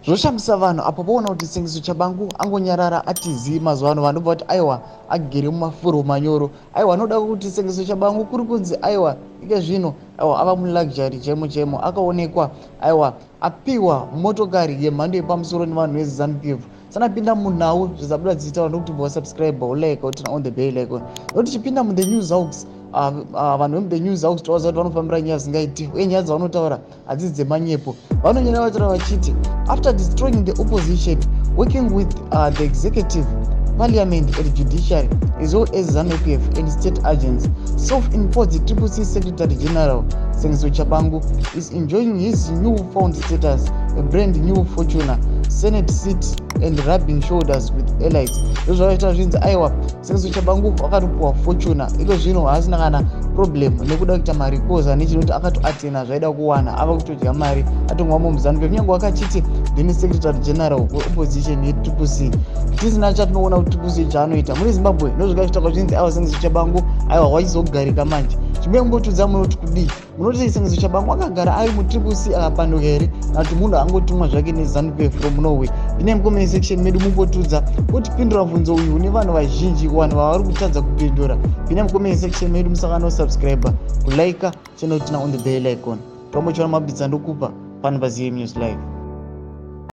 Zvoshamisa vanhu apo voona kuti Sengezo Tshabangu angonyarara ati zii mazuva ano. Vanhu vobva vati aiwa, agere mumafuro manyoro. Aiwa, anoda kuti Sengezo Tshabangu kuri kunzi aiwa, ike zvino aiwa ava muluxury chaimo chaimo. Akaonekwa aiwa apiwa motokari yemhando yepamusoro nevanhu veZanu PF. Sanapinda munhau zvizabuda dzichitaura nokuti wasubscribe, ulike, uturn on the bell icon, nokuti chipinda muthe news hawks. Vanhu vemuthe news hawks tovaziva kuti vanofambira nyaya dzisingaiti, uye nyaya dzavanotaura hadzisi dzemanyepo. Vanonyora vataura vachiti, "After destroying the opposition, working with the executive, parliament and judiciary, as well as ZANU PF and state agents, self-imposed Triple C secretary general Sengezo Tshabangu is enjoying his new found status, a brand new Fortuner, senate seat and rubbing shoulders with elites." Ndozvavaita zvinzi aiwa, Sengezo Tshabangu wakatopuwa Fortuner. Iko zvino haasina kana problem nekuda kuita marikoza nechinoti akatoatena zvaida kuwana, ava kutodya mari, atongwa muZanu PF. Kunyange wakachiti ndini secretary general weopposition yeTriple C, tisina chatinoona kuti Triple C chaanoita mune Zimbabwe. Ndozvikaitwa zvinzi aiwa, Sengezo Tshabangu aiwa wachizogarika manje. Chimwe munoti kudii? Munoti Sengezo Tshabangu akagara ari muTriple C akapanduka here, kana kuti munhu angotumwa zvake neZanu PF from nowhere? Ine mucomment section medu mumbotudza kutipindura mubvunzo uyu une vanhu vazhinji, vanhu vavari kutadza kupindura. Ine mucomment section medu, musakano-subscribe, kulike channel, turn on the bell icon. Tombochiona maupdates andokupa pano paZM News Live.